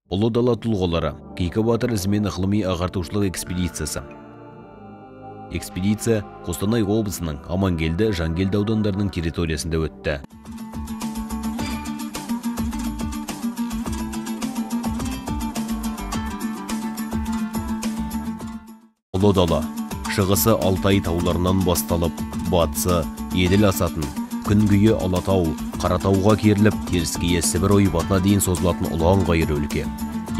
Ұлы дала тұлғалары Кейкі батыр ізімен ғылыми ағартушылық экспедициясы. Экспедиция Қостанай облысының Амангелді, Жангелді аудандарының территориясында өтті. Ұлы дала шығысы Алтай тауларынан басталып, батысы Еділ асатын, күнгейі Алатау, Қаратауға керіліп, теріскейі Сібір ойпатына дейін созылатын ұлан-ғайыр өлке.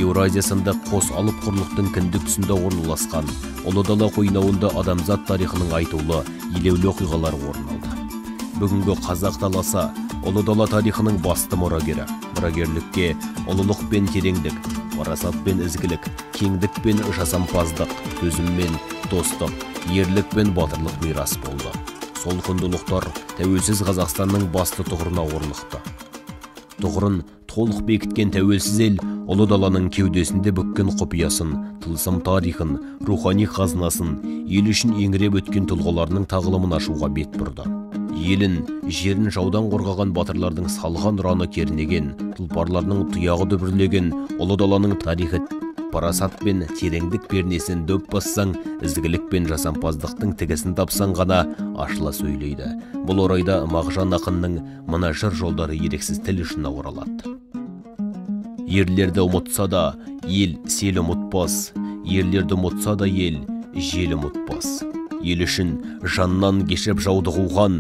Еуразия сынды қос алып құрлықтың кіндік тұсында орналасқан Ұлы дала қойнауында адамзат тарихының айтулы, елеулі оқиғалары орын алды. Бүгінгі қазақ даласы Ұлы дала тарихының басты мұрагері. Мұрагерлікке ұлылық пен тереңдік, парасат пен ізгілік, кеңдік пен жасампаздық, төзім мен достық, ерлік пен батырлық мирас болды. Сол құндылықтар тәуелсіз Қазақстанның басты тұғырына орнықты. Тұғырын толық бекіткен тәуелсіз ел Ұлы даланың кеудесінде бүккен құпиясын, тылсым тарихын, рухани қазынасын, ел үшін еңіреп өткен тұлғаларының тағылымын ашуға бет бұрды. Елін, жерін жаудан қорғаған батырлардың салған ұраны кернеген, тұлпарларының тұяғы дүбірлеген Ұлы даланың тарихы парасат пен тереңдік пернесін дөп бассаң, ізгілік пен жасампаздықтың тігісін тапсаң ғана ашыла сөйлейді. Бұл орайда Мағжан ақынның мына жыр жолдары ерексіз тіл ұшына оралады. Ерлерді ұмытса да, ел сел ұмытпас, ерлерді ұмытса да ел жел ұмытпас. Ел үшін жаннан кешіп жауды қуған,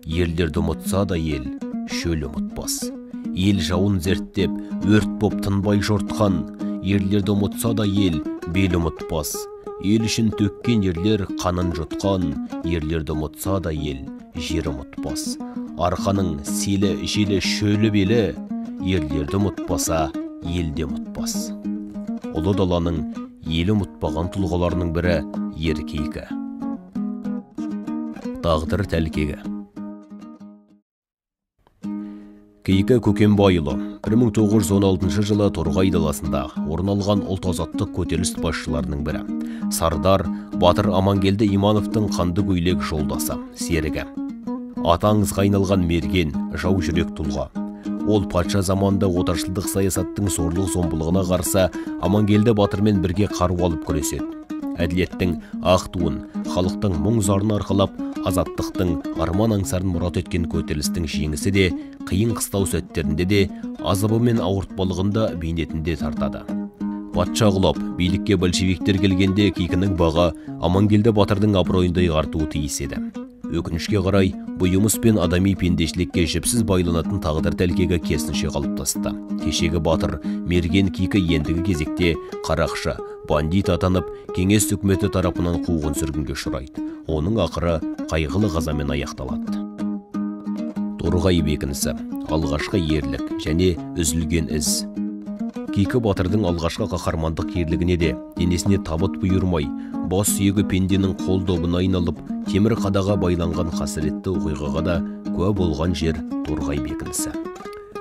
ерлерді ұмытса да ел шөл ұмытпас. Ел жауын зерттеп, өрт боп тынбай жортқан, ерлерді ұмытса да ел бел ұмытпас. Ел үшін төккен ерлер қанын жұтқан, ерлерді ұмытса да ел жер ұмытпас. Арқаның селі, желі, шөлі белі, ерлерді ұмытпаса ел де ұмытпас. Ұлы даланың елі ұмытпаған тұлғаларының бірі Ер Кейкі. Тағдыр тәлкегі. Кейкі Көкенбайұлы 1916 жылы Торғай даласында орын алған ұлт азаттық көтеріліс басшыларының бірі. Сардар батыр Амангелді Имановтың қанды көйлек жолдасы, серігі. Аты аңызға айналған мерген, жау жүрек тұлға. Ол патша заманында отаршылдық саясаттың зорлық-зомбылығына қарсы Амангелді батырмен бірге қару алып күреседі. Әділеттің ақ туын, халықтың мұң-зарын арқалап, азаттықтың арман аңсарын мұрат еткен көтерілістің жеңісі де, қиын қыстау сәттерінде де, азабы мен ауыртпалығында бейнетінде тартады. Патша құлап, билікке большевиктер келгенде Кейкінің бағы Амангелді батырдың абыройындай артуы тиіс еді. Өкінішке қарай, бұйымыс пен адами пендешілікке жіпсіз байланатын тағдыр тәлкегі керісінше қалыптасты. Кешегі батыр мерген Кейкі ендігі кезекте қарақшы, бандит атанып, кеңес үкіметі тарапынан қуғын сүргінге ұшырайды. Оның ақыры қайғылы қазамен аяқталады. Торғай бекінісі, алғашқы ерлік және үзілген із. Кейкі батырдың алғашқы қаһармандық ерлігіне де денесіне табыт бұйырмай, бас сүйегі пенденің қол добына айналып, темір қадаға байланған қасіретті оқиғаға да куә болған жер Торғай бекінісі.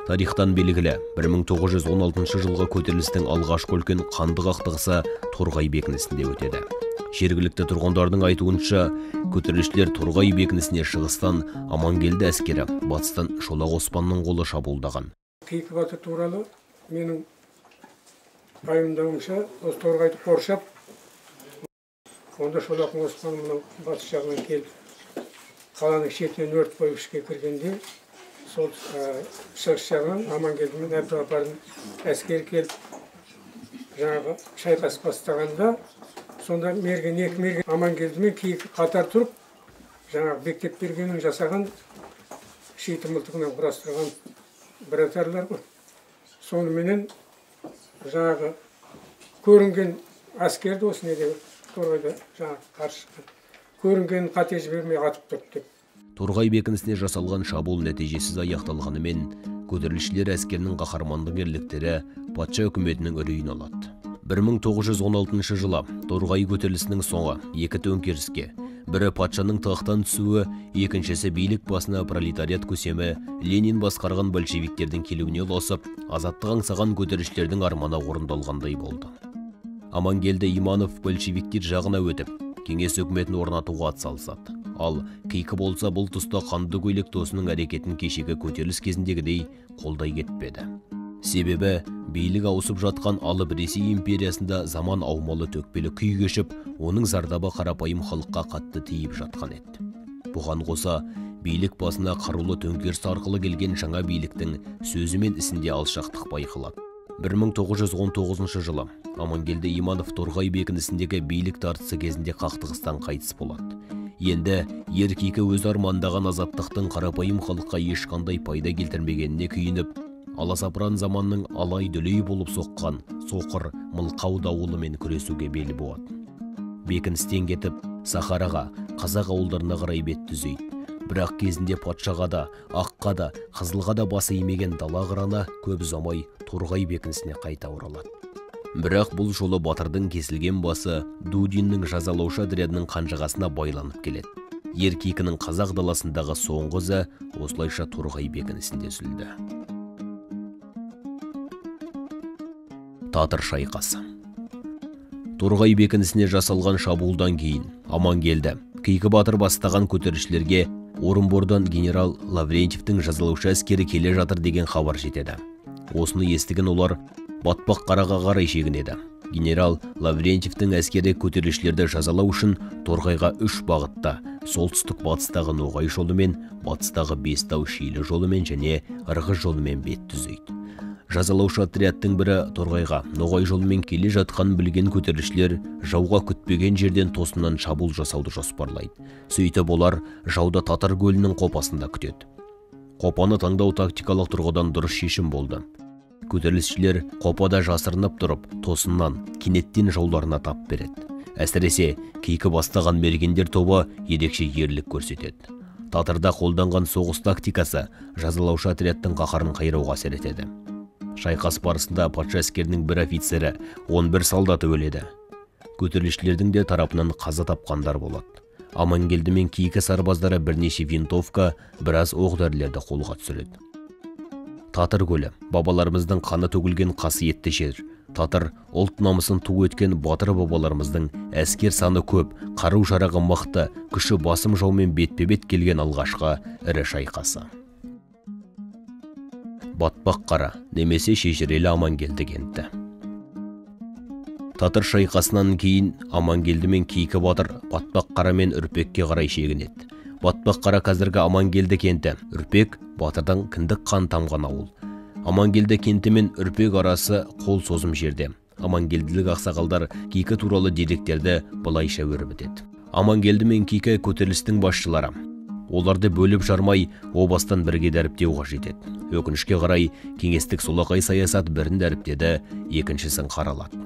Тарихтан белгілі, 1916 жылғы көтерілістің алғашқы үлкен қанды қақтығысы Торғай бекінісінде өтеді. Жергілікті тұрғындардың айтуынша, көтерілісшілер Торғай бекінісіне шығыстан Амангелді әскері, батыстан Шолақ Оспанның қолы шабуылдаған. Кейкі батыр туралы менің пайымдауымша, осы Торғайды қоршап, онда Шолақ Оспан мынау батыс жағынан келіп, қаланың шетінен өрт қойып ішке кіргенде, сол шығыс жағынан Амангелді мен Әбдіғапардың әскері келіп, жаңағы шайқас бастағанда, сонда мерген, екі мерген Амангелді мен Кейкі қатар тұрып, жаңағы бектеп бергенін жасаған, шиті мылтығынан құрастырған біратарлар ғой. Соныменен жаңағы көрінген әскерді осы неде Торғайда жаңағы қарсы шыққан. Көрінгенін қате жібермей атып тұрды деп. Торғай бекінісіне жасалған шабуыл нәтижесіз аяқталғанымен, көтерілісшілер әскерінің қаһармандық ерліктері патша үкіметінің үрейін алады. 1916 жылы Торғай көтерілісінің соңы екі төңкеріске, бірі патшаның тақтан түсуі, екіншісі билік басына пролетариат көсемі Ленин басқарған большевиктердің келуіне ұласып, азаттық аңсаған көтерілісшілердің арманы орындалғандай болды. Амангелді Иманов большевиктер жағына өтіп, кеңес үкіметін орнатуға атсалысады. Ал Кейкі болса бұл тұста қанды көйлек досының әрекетін кешегі көтеріліс кезіндегідей қолдай кетпеді. Себебі Билік ауысып жатқан алып Ресей империясында заман аумалы төкпелі күй кешіп, оның зардабы қарапайым халыққа қатты тиіп жатқан еді. Бұған қоса, билік басына қарулы төңкеріс арқылы келген жаңа биліктің сөзі мен ісінде алшақтық байқалады. 1919 жылы Амангелді Иманов Торғай бекінісіндегі билік тартысы кезінде қақтығыстан қайтыс болады. Енді ер Кейкі өз армандаған азаттықтың қарапайым халыққа ешқандай пайда келтірмегеніне күйініп, аласапыран заманның алай-дүлей болып соққан соқыр мылқау дауылымен күресуге бел буады. Бекіністен кетіп, Сахараға, қазақ ауылдарына қарай бет түзейді. Бірақ кезінде патшаға да, аққа да, қызылға да басы имеген дала қыраны көп ұзамай Торғай бекінісіне қайта оралады. Бірақ бұл жолы батырдың кесілген басы Дудиннің жазалаушы отрядының қанжығасына байланып келеді. Ер Кейкінің қазақ даласындағы соңғы ізі осылайша Торғай бекінісінде үзілді. Татыр шайқасы. Торғай бекінісіне жасалған шабуылдан кейін Амангелді Кейкі батыр бастаған көтерілісшілерге Орынбордан генерал Лаврентьевтің жазалаушы әскері келе жатыр деген хабар жетеді. Осыны естіген олар Батпақ қараға қарай шегінеді. Генерал Лаврентьевтің әскері көтерілісшілерді жазалау үшін Торғайға үш бағытта: солтүстік батыстағы Ноғай жолымен, батыстағы Бестау Шилі жолымен және Ырғыз жолымен бет түзейді. Жазалаушы отрядтың бірі Торғайға Ноғай жолымен келе жатқанын білген көтерілісшілер жауға күтпеген жерден тосыннан шабуыл жасауды жоспарлайды. Сөйтіп олар жауды Татар көлінің қопасында күтеді. Қопаны таңдау тактикалық тұрғыдан дұрыс шешім болды. Көтерілісшілер қопада жасырынып тұрып, тосыннан, кенеттен жауларына тап береді. Әсіресе Кейкі бастаған мергендер тобы ерекше ерлік көрсетеді. Татарда қолданған соғыс тактикасы жазалаушы отрядтың қаһарын қайрауға әсер етеді. Шайқас барысында патша әскерінің бір офицері, 11 солдаты өледі. Көтерілісшілердің де тарапынан қаза тапқандар болады. Амангелді мен Кейкі сарбаздары бірнеше винтовка, біраз оқ-дәрілерді қолға түсіреді. Татыр көлі бабаларымыздың қаны төгілген қасиетті жер. Татыр ұлт намысын ту еткен батыр бабаларымыздың әскер саны көп, қару-жарағы мықты, күші басым жаумен бетпе-бет келген алғашқы ірі шайқасы. Батпақ қара немесе шежірелі Амангелді кенті. Татыр шайқасынан кейін Амангелді мен Кейкі батыр Батпақ қара мен Үрпекке қарай шегінеді. Батпақ қара қазіргі Амангелді кенті, Үрпек батырдың кіндік қан тамған ауыл. Амангелді кенті мен Үрпек арасы қол созым жерде. Амангелділік ақсақалдар Кейкі туралы деректерді былайша өрбітеді. Амангелді мен Кейкі көтерілістің басшылары. Оларды бөліп жармай, о бастан бірге дәріптеу қажет еді. Өкінішке қарай, кеңестік солақай саясат бірін дәріптеді, екіншісін қаралады.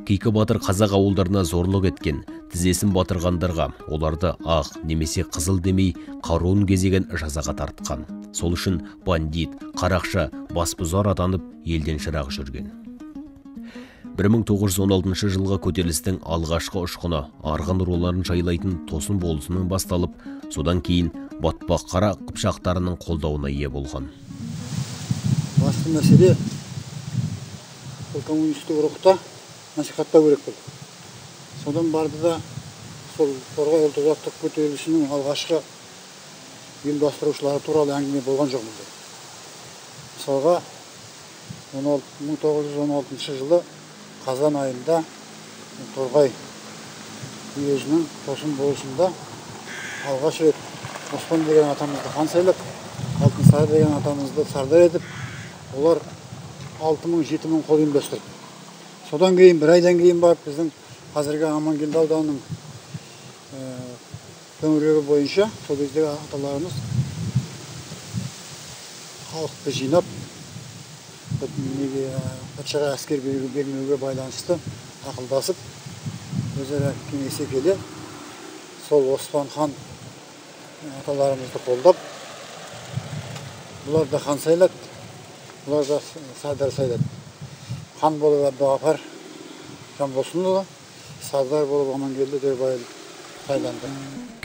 Кейкі батыр қазақ ауылдарына зорлық еткен, тізесін батырғандарға оларды ақ немесе қызыл демей қаруын кезеген жазаға тартқан. Сол үшін бандит, қарақшы, басбұзар атанып елден жырақ жүрген. 1916 жылғы көтерілістің алғашқы ұшқыны Арғын руларын жайлайтын Тосын болысының басталып, содан кейін Батпақ қара қыпшақтарының қолдауына ие болған. Басты мәселе ол коммунистік рухта насихаттау керек болды. Содан барды да сол Торғай ұлт азаттық көтерілісінің алғашқы ұйымдастырушылары туралы әңгіме болған жоқ мұнда. Мысалға 1916 жылы қазан айында Торғай уезінің Тосын болысында алғаш рет Оспан деген атамызды хан сайлап, Алтынсары деген атамызды сардар етіп, олар 6000-7000 қол ұйымдастырды. Содан кейін бір айдан кейін барып біздің қазіргі Амангелді ауданының төңірегі бойынша сол кездегі аталарымыз халықты жинап, неге патшаға әскер бермеуге байланысты ақылдасып, өзара кеңесе келе сол Оспан хан аталарымызды қолдап, бұлар да хан сайлады, бұлар да сардар сайлады. Хан болып Әбдіғапар Жанбосынұлы, сардар болып Амангелді Дөрбайұлы сайланды.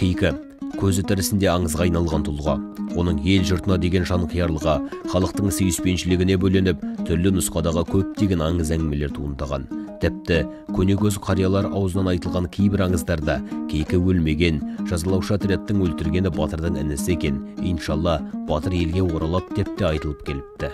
Кейкі көзі тірісінде аңызға айналған тұлға. Оның ел жұртына деген жанқиярлығы, халықтың сүйіспеншілігіне бөленіп, түрлі нұсқадағы көптеген аңыз әңгімелер туындаған. Тіпті көнекөз қариялар аузынан айтылған кейбір аңыздарда Кейкі өлмеген, жазалаушы отрядтың өлтіргені батырдың інісі екен, иншалла батыр елге оралады деп те айтылып келіпті.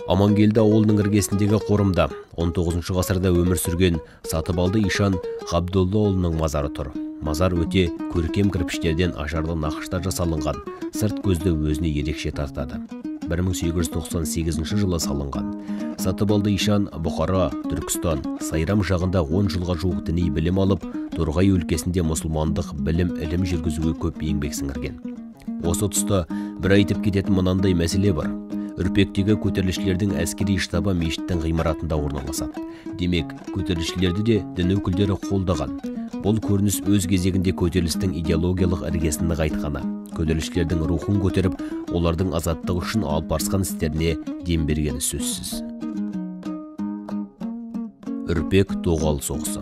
Амангелді ауылының іргесіндегі қорымда 19 ғасырда өмір сүрген Сатыбалды ишан Ғабдоллаұлының мазары тұр. Мазар өте көркем кірпіштерден ажарлы нақышта жасалынған, сырт көзді өзіне ерекше тартады. 1898 жылы салынған. Сатыбалды ишан Бұхара, Түркістан, Сайрам жағында 10 жылға жуық діни білім алып, Торғай өлкесінде мұсылмандық білім ілім жүргізуге көп еңбек сіңірген. Осы тұста бір айтып кететін мынандай мәселе бар. Үрпектегі көтерілісшілердің әскери штабы мешіттің ғимаратында орналасады. Демек, көтерілісшілерді де дін өкілдері қолдаған. Бұл көрініс өз кезегінде көтерілістің идеологиялық іргесін нығайтқаны, көтерілісшілердің рухын көтеріп, олардың азаттық үшін алып барысқан істеріне дем бергені сөзсіз. Үрпек Доғал соғысы.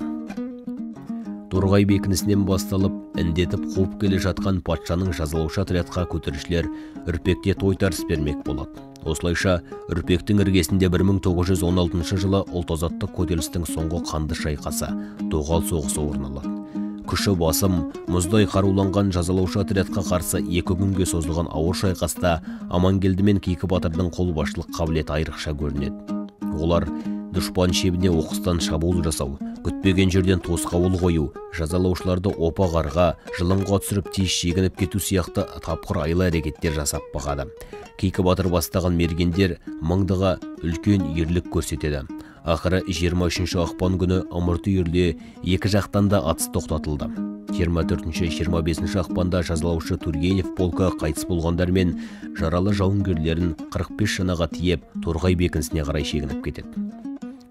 Торғай бекінісінен басталып, індетіп қуып келе жатқан патшаның жазалаушы отрядқа көтерілісшілер Үрпекте тойтарыс бермек болады. Осылайша, Үрпектің іргесінде 1916 жылы ұлт азаттық көтерілістің соңғы қанды шайқасы Доғал соғысы орын алады. Күші басым, мұздай қаруланған жазалаушы отрядқа қарсы 2 күнге созылған ауыр шайқаста Амангелді мен Кейкі батырдың қолбасшылық қабілеті айрықша көрінеді. Олар дұшпан шебіне оқыстан шабуыл жасау, күтпеген жерден тосқауыл қою, жазалаушыларды опа қарға, жылынға түсіріп тез шегініп кету сияқты тапқыр айла әрекеттер жасап бағады. Кейкі батыр бастаған мергендер мыңдыға үлкен ерлік көрсетеді. Ақыры 23 ақпан күні ымырт үйіріле екі жақтан да атыс тоқтатылды. 24-25 ақпанда жазалаушы Тургенев полкі қайтыс болғандар мен жаралы жауынгерлерін 45 шанаға тиеп Торғай бекінісіне қарай шегініп кетеді.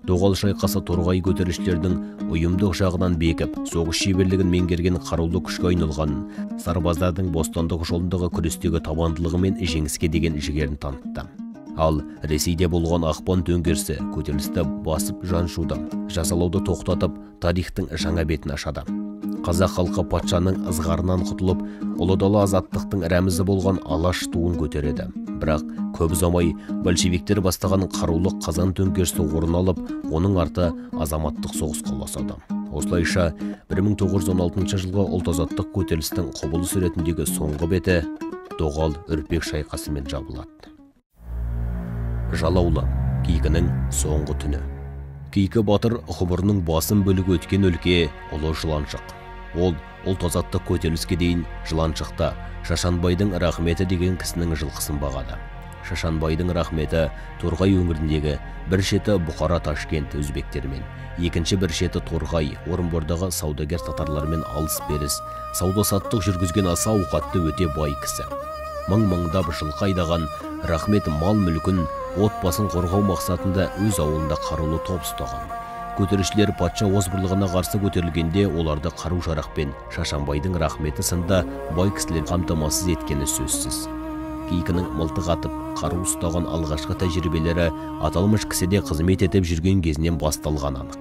Доғал шайқасы Торғай көтерілісшілердің ұйымдық жағынан бекіп, соғыс шеберлігін меңгерген қарулы күшке айналғанын, сарбаздардың бостандық жолындағы күрестегі табандылығы мен жеңіске деген жігерін танытты. Ал Ресейде болған ақпан төңкерісі көтерілісті басып жаншуды, жазалауды тоқтатып, тарихтың жаңа бетін ашады. Қазақ халқы патшаның ызғарынан құтылып, ұлы дала азаттықтың рәмізі болған алаш туын көтереді. Бірақ көп ұзамай большевиктер бастаған қарулы қазан төңкерісі орын алып, оның арты азаматтық соғысқа ұласады. Осылайша 1916 жылғы ұлт азаттық көтерілістің құбылыс ретіндегі соңғы беті Доғал Үрпек шайқасымен жабылады. Жалаулы Кейкінің соңғы түні. Кейкі батыр ғұмырының басым бөлігі өткен өлке ұлы Жыланшық. Ол ұлт азаттық көтеріліске дейін Жыланшықта Шашанбайдың Рахметі деген кісінің жылқысын бағады. Шашанбайдың Рахметі Торғай өңіріндегі бір шеті Бұхара, Ташкент өзбектерімен, екінші бір шеті Торғай, Орынбордағы саудагер татарлармен алыс-беріс, сауда-саттық жүргізген аса ауқатты өте бай кісі. Мың-мыңдап жылқы айдаған Рахмет мал-мүлкін, отбасын қорғау мақсатында өз ауылында қарулы топ ұстаған. Көтерілісшілер патша озбырлығына қарсы көтерілгенде оларды қару-жарақпен Шашанбайдың Рахметі сынды бай кісілер қамтамасыз еткені сөзсіз. Кейкінің мылтық атып, қару ұстаған алғашқы тәжірибелері аталмыш кісіде қызмет етіп жүрген кезінен басталған анық.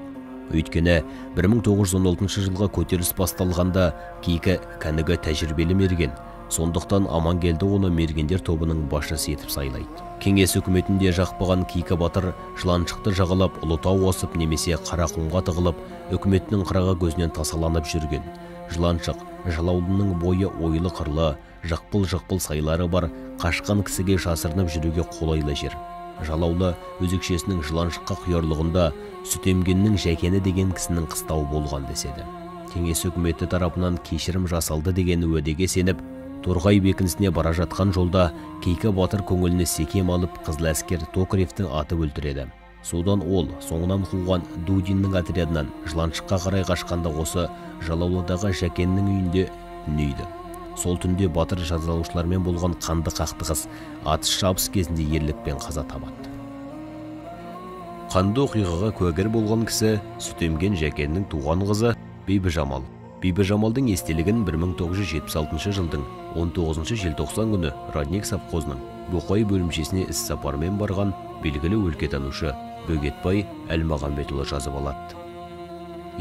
Өйткені 1916 жылғы көтеріліс басталғанда Кейкі кәнігі тәжірибелі мерген. Сондықтан Амангелді оны мергендер тобының басшысы етіп сайлайды. Кеңес үкіметінде жақпаған Кейкі батыр Жыланшықты жағалап, Ұлытау асып немесе Қарақұмға тығылып, үкіметтің қырағы көзінен тасаланып жүрген. Жыланшық, Жалаулының бойы ойлы-қырлы, жықпыл-жықпыл сайлары бар, қашқан кісіге жасырынып жүруге қолайлы жер. Жалаулы өзекшесінің Жыланшыққа құярлығында Сүтемгеннің Жәкені деген кісінің қыстауы болған деседі. Кеңес үкіметі тарапынан кешірім жасалды деген уәдеге сеніп, Торғай бекінісіне бара жатқан жолда Кейкі батыр көңіліне секем алып, қызыл әскер Токаревтің атып өлтіреді. Содан ол соңынан қуған Дудиннің отрядынан Жыланшыққа қарай қашқанда осы Жалаулыдағы Жәкеннің үйінде түнейді. Сол түнде батыр жазалаушылармен болған қанды қақтығыс, атыс шабыс кезінде ерлікпен қаза табады. Қанды оқиғаға куәгер болған кісі Сүтемген Жәкеннің туған қызы Бибіжамал. Бибіжамалдың естелігін 1976 жылдың 19 желтоқсан күні Родник совхозының Боқай бөлімшесіне іс-сапармен барған белгілі өлкетанушы Бөгетбай Әлмағамбетұлы жазып алады.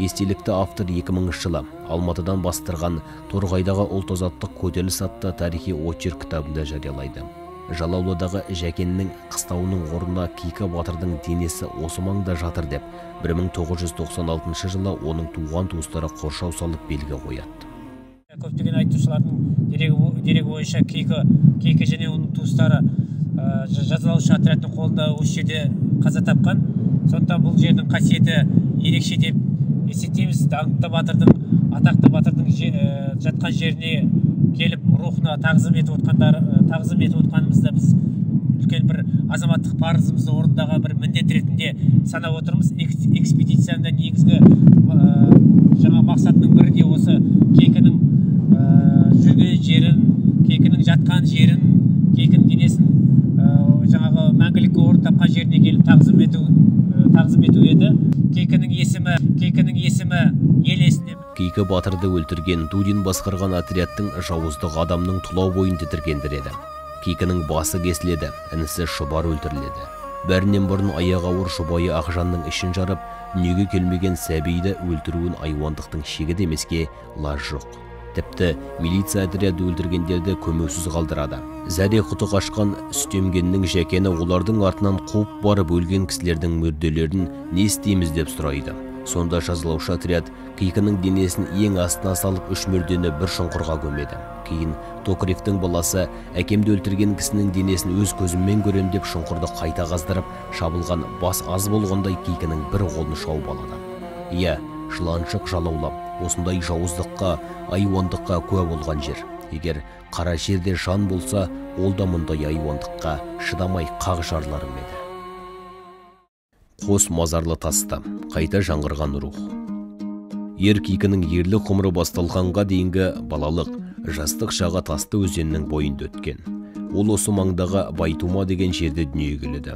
Естелікті автор 2000 жылы Алматыдан бастырған Торғайдағы ұлт азаттық көтеріліс атты тарихи очерк кітабында жариялайды. Жалаулыдағы Жәкеннің қыстауының орнына Кейкі батырдың денесі осы маңда жатыр деп 1996 жылы оның туған туыстары қоршау салып белгі қояды. Көптеген айтушылардың дерегі бойынша Кейкі және оның туыстары жазалаушы отрядтың қолында осы жерде қаза тапқан. Сондықтан бұл жердің қасиеті ерекше деп есептейміз. Даңқты батырдың, атақты батырдың жатқан жеріне келіп рухына тағзым етіп отқанымызда біз үлкен бір азаматтық парызымызды орындаған бір міндет ретінде санап отырмыз. Экспедицияның да негізгі жаңа мақсатының бірі де осы Кейкінің жүрген жерін, Кейкінің жатқан жерін, Кейкінің денесін жаңағы мәңгілікке орын тапқан жеріне келіп тағзым ету еді. Кейкінің есімі ел есінде. Кейкі батырды өлтірген Дудин басқарған отрядтың жауыздығы адамның тұла бойын тітіркендіреді. Кейкінің басы кесіледі, інісі Шұбар өлтіріледі. Бәрінен бұрын аяғы ауыр жұбайы Ақжанның ішін жарып, дүниеге келмеген сәбиді өлтіруін айуандықтың шегі демеске лаж жоқ. Тіпті милиция отряды өлтіргендерді көмеусіз қалдырады. Зәре құты қашқан Үстемгеннің Жәкені олардың артынан қуып барып өлген кісілердің мүрделерін не істейміз деп сұрайды. Сонда жазалаушы отряд Кейкінің денесін ең астына салып үш мүрдені бір шұңқырға көмеді. Кейін Токаревтің баласы әкемді өлтірген кісінің денесін өз көзіммен көрем деп шұңқырды қайта қаздырып, шабылған бас аз болғандай Кейкінің бір қолын шауып алады. Иә, жыланшық жалаулап, осындай жауыздыққа, айуандыққа куә болған жер. Егер қара жерде жан болса, ол да мұндай айуандыққа шыдамай қақ жарылар ма еді. Қос мазарлы таста қайта жаңғырған рух. Ер Кейкінің ерлік ғұмыры басталғанға дейінгі балалық, жастық шағы Тасты өзенінің бойында өткен. Ол осы маңдағы Байтума деген жерде дүниеге келеді.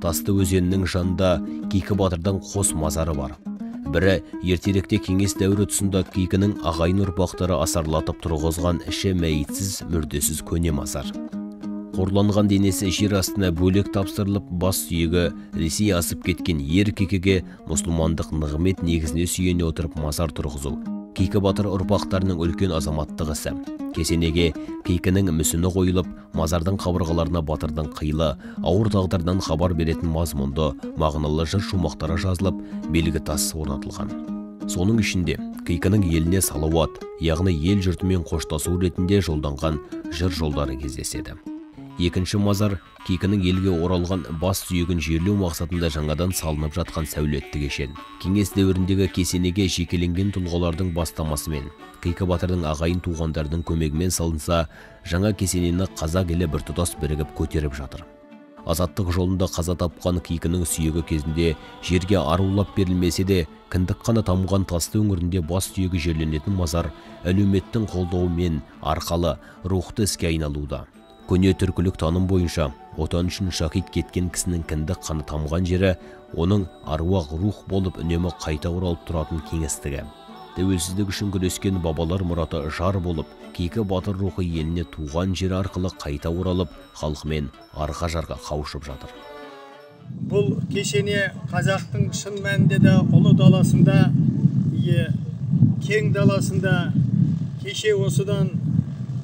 Тасты өзенінің жанында Кейкі батырдың қос мазары бар. Бірі ертеректе кеңес дәуірі тұсында Кейкінің ағайын ұрпақтары асарлатып тұрғызған іші мәйітсіз, мүрдесіз көне мазар. Қорланған денесі жер астына бөлек тапсырылып, бас сүйегі Ресей асып кеткен ер Кейкіге мұсылмандық нығмет негізіне сүйене отырып мазар тұрғызу Кейкі батыр ұрпақтарының үлкен азаматтық ісі. Кесенеге Кейкінің мүсіні қойылып, мазардың қабырғаларына батырдың қилы, ауыр тағдырдан хабар беретін мазмұнды, мағыналы жыр шумақтары жазылып, белгі тас орнатылған. Соның ішінде Кейкінің еліне салауат, яғни ел жұртымен қоштасу ретінде жолданған жыр жолдары кездеседі. Екінші мазар Кейкінің елге оралған бас сүйегін жерлеу мақсатында жаңадан салынып жатқан сәулетті кешен. Кеңес дәуіріндегі кесенеге жекеленген тұлғалардың бастамасымен, Кейкі батырдың ағайын туғандарының көмегімен салынса, жаңа кесенені қазақ елі біртұтас бірігіп көтеріп жатыр. Азаттық жолында қаза тапқан Кейкінің сүйегі кезінде жерге арулап берілмесе де, кіндік қаны тамған Тасты өңірінде бас сүйегі жерленетін мазар әлеуметтің қолдауымен арқалы рухты іске айналуда. Көне түркілік таным бойынша отан үшін шахид кеткен кісінің кіндік қаны тамған жері оның аруақ рух болып үнемі қайта оралып тұратын кеңістігі. Тәуелсіздік үшін күрескен бабалар мұраты жар болып, Кейкі батыр рухы еліне туған жері арқылы қайта оралып, халқымен арқа жарға қауышып жатыр. Бұл кешене қазақтың шын мәнінде де ұлы даласында, кең даласында кеше осыдан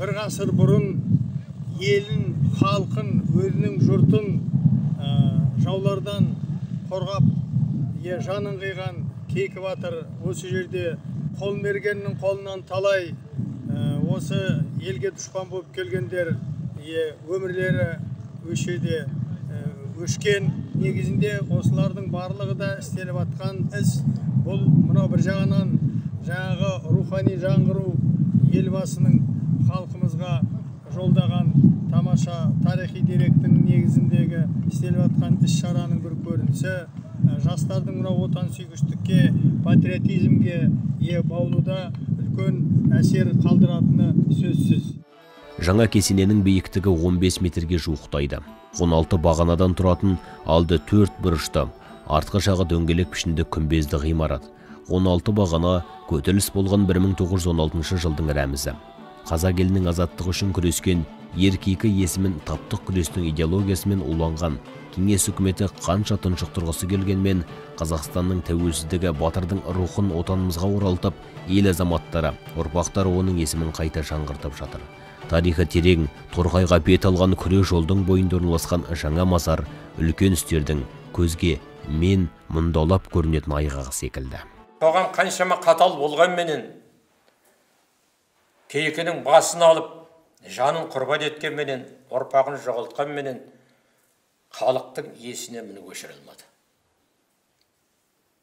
бір ғасыр бұрын елін, халқын, өзінің жұртын жаулардан қорғап, жанын қиған Кейкі батыр осы жерде Қолмергеннің қолынан талай осы елге дұшпан болып келгендер өмірлері осы жерде өшкен. Негізінде осылардың барлығы да істеліп атқан іс. Бұл мынау бір жағынан жаңағы рухани жаңғыру елбасының халқымызға жолдаған тамаша тарихи деректің негізіндегі істеліп жатқан іс-шараның бір көрінісі. Жастардың мынау отансүйгіштікке, патриотизмге ие баулуда үлкен әсер қалдыратыны сөзсіз. Жаңа кесененің биіктігі 15 метрге жуықтайды. 16 бағанадан тұратын алды 4 бұрышты, артқы жағы дөңгелек пішінді күмбезді ғимарат. 16 бағана көтеріліс болған 1916 жылдың рәмізі. Қазақ елінің азаттығы үшін күрескен ер Кейкі есімін таптық күрестің идеологиясымен уланған кеңес үкіметі қанша тұншықтырғысы келгенмен, Қазақстанның тәуелсіздігі батырдың рухын отанымызға оралтып, ел азаматтары, ұрпақтары оның есімін қайта жаңғыртып жатыр. Тарихы терең, Торғайға бет алған күре жолдың бойында орналасқан жаңа мазар үлкен істердің көзге мен мұндалап көрінетін айғағы секілді. Қоғам қаншама қатал болғанменен, Кейкінің басын алып, жанын құрбан еткенменен, ұрпағын жоғалтқанменен, халықтың есіне міне өшіре алмады.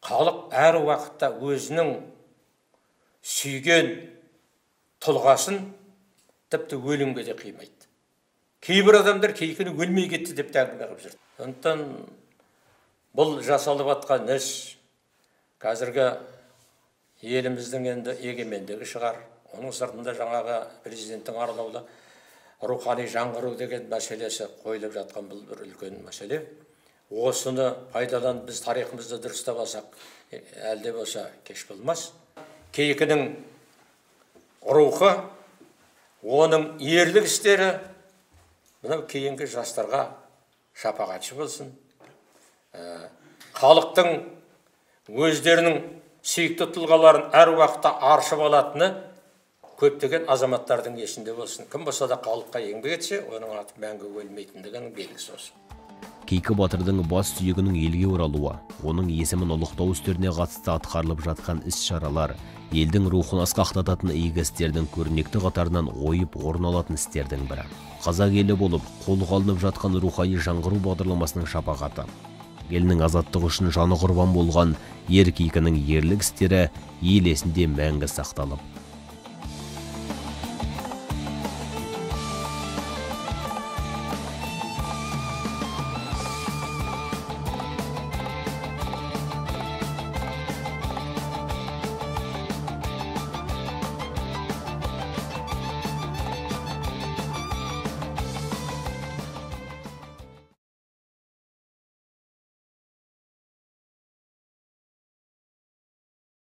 Халық әр уақытта өзінің сүйген тұлғасын тіпті өлімге де қимайды. Кейбір адамдар Кейкіні өлмей кетті деп те әңгіме қылып жүр. Сондықтан бұл жасалып жатқан іс қазіргі еліміздің енді егемендігі шығар. Оның сыртында жаңағы президенттің арнаулы рухани жаңғыру деген мәселесі қойылып жатқан бұл бір үлкен мәселе. Осыны пайдаланып біз тарихымызды дұрыстап алсақ, әлде болса кеш болмас. Кейкінің рухы, оның ерлік істері мынау кейінгі жастарға шапағатшы болсын. Халықтың өздерінің сүйікті тұлғаларын әр уақытта аршып алатыны көптеген азаматтардың есінде болсын. Кім болса да халыққа еңбек етсе, оның аты мәңгі өлмейтіндігінің белгісі осы. Кейкі батырдың бас сүйегінің елге оралуы, оның есімін ұлықтау істеріне қатысты атқарылып жатқан іс-шаралар, елдің рухын асқақтататын игі істердің көрнекті қатарынан ойып орын алатын істердің бірі. Қазақ елі болып қолға алынып жатқан рухани жаңғыру бағдарламасының шапағаты. Елінің азаттығы үшін жаны құрбан болған ер Кейкінің ерлік істері ел есінде мәңгі сақталып,